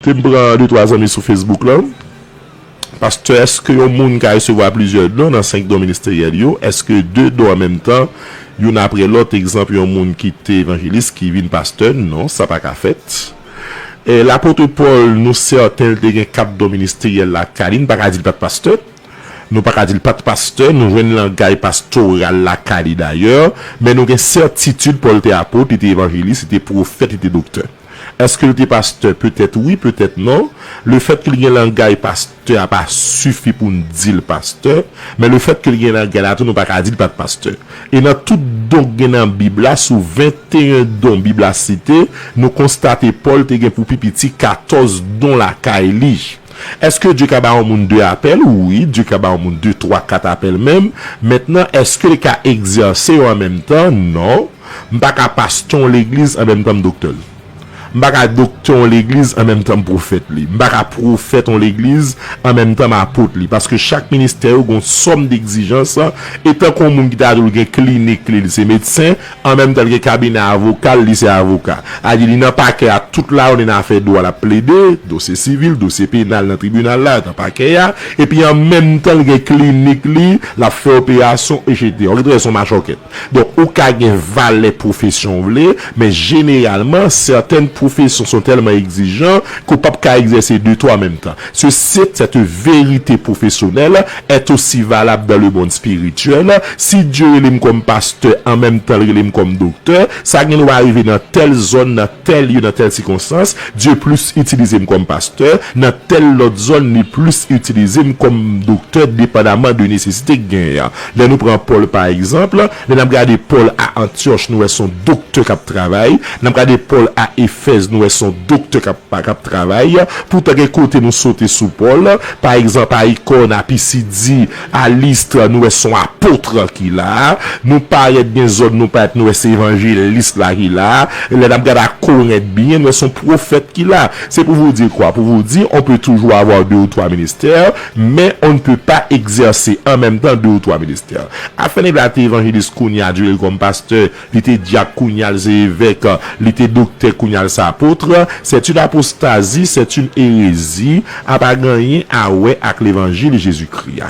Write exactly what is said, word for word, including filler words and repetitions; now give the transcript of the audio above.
Te m pran de twa zanmi sou Facebook lan. Pastè, èske yon moun ka resevwa plizyè don nan senk don ministeryèl yo? Èske de don an menm tan, youn apre lòt, egzanp, yon moun ki te evanjelis ki vin pastè? Non, sa pa ka fèt. E, lapot Pòl, nou sèten l te gen kat don ministeryèl lakay li, n pa ka di l pa t pastè. Nou pa ka di l pa t pastè, nou jwenn langay pastoral lakay li dayè, men nou gen sètitid Pòl te apot, li te evanjelis, li te pwofèt, li te doktè. Èske l te pastè? Petèt wi, petèt non. Lefètke l gen langay pastè a pa sifi pou n di l pastè, men lefètke l gen langay la tou, nou pa ka di l pa t pastè. E nan tout don k gen nan Bib la, sou venteyen don Bib la site, nou konstate Pòl te gen pou pi piti katòz don lakay li. Èske Dye ka ba yon moun de apèl? Wi, Dye ka ba yon moun de, twa, kat apèl menm. Mentnan, èske li ka egzèse yo an menm tan? Non. M pa ka pastè yon legliz an menm tan m doktè l. M pa ka doktè yon legliz an menm tan m pwofèt li. M pa ka pwofèt yon legliz an menm tan m apot li. Paske chak ministè yo gen yon sòm degzijans. E tankou yon moun ki ta di w gen klinik li, li se medsen, an menm tan l gen kabinè avoka l, li se avoka. A di li nan pakè a tout lajounen nan afè dwa l ap plede, dosye sivil, dosye penal nan tribinal la, nan pakè a, epi an menm tan l gen klinik li, l ap fè operasyon, etsetera. Ou gen tande se yon machòkèt. Donk, ou ka gen valè pwofesyon w vle, men jeneralman, sèten pwofesyon son tèlman egzijan ke w p ap ka egzèse de twa an menm tan. Ceci, cette vérité professionnelle est aussi valable dans le monde spirituel. Si Dye rele m kòm pastè, an menm tan l rele m kòm doktè, sa gen dwa rive nan tèl zòn, nan tèl lye, nan tèl sikonstans, Dye plis itilize m kòm pastè, nan tèl lòt zòn, li plis itilize m kòm doktè, depandaman de nesesite k genyen an. Lè nou pran Pòl, pa egzanp, lè n ap gade Pòl a Antyòch, nou wè se yon doktè k ap travay. Lè n ap gade Pòl a Efèz, nou wè se yon doktè k ap pa k ap travay. Poutan gen kote nou sote sou Pòl. Pa egzanp, a Ikòn, a Pisidi, a List, nou wè se yon apot ki la. Nou parèt gen zòn nou parèt, nou wè se evanjelis la ki la. Lè n ap gade a Korent byen, nou wè se yon pwofèt ki la. C'est pour vous dire quoi? Pour vous dire, on peut toujours avoir deux ou trois ministères, mais on ne peut pas exercer en même temps deux ou trois ministères. Afè nèg la te evanjelis, kounye a Dye rele l kòm pastè, li te dyak, kounye a l se evèk, li te doktè, kounye a l se apot. C'est une apostasie, c'est une hérésie, a pa gen anyen a wè ak levanjil Jezikri a.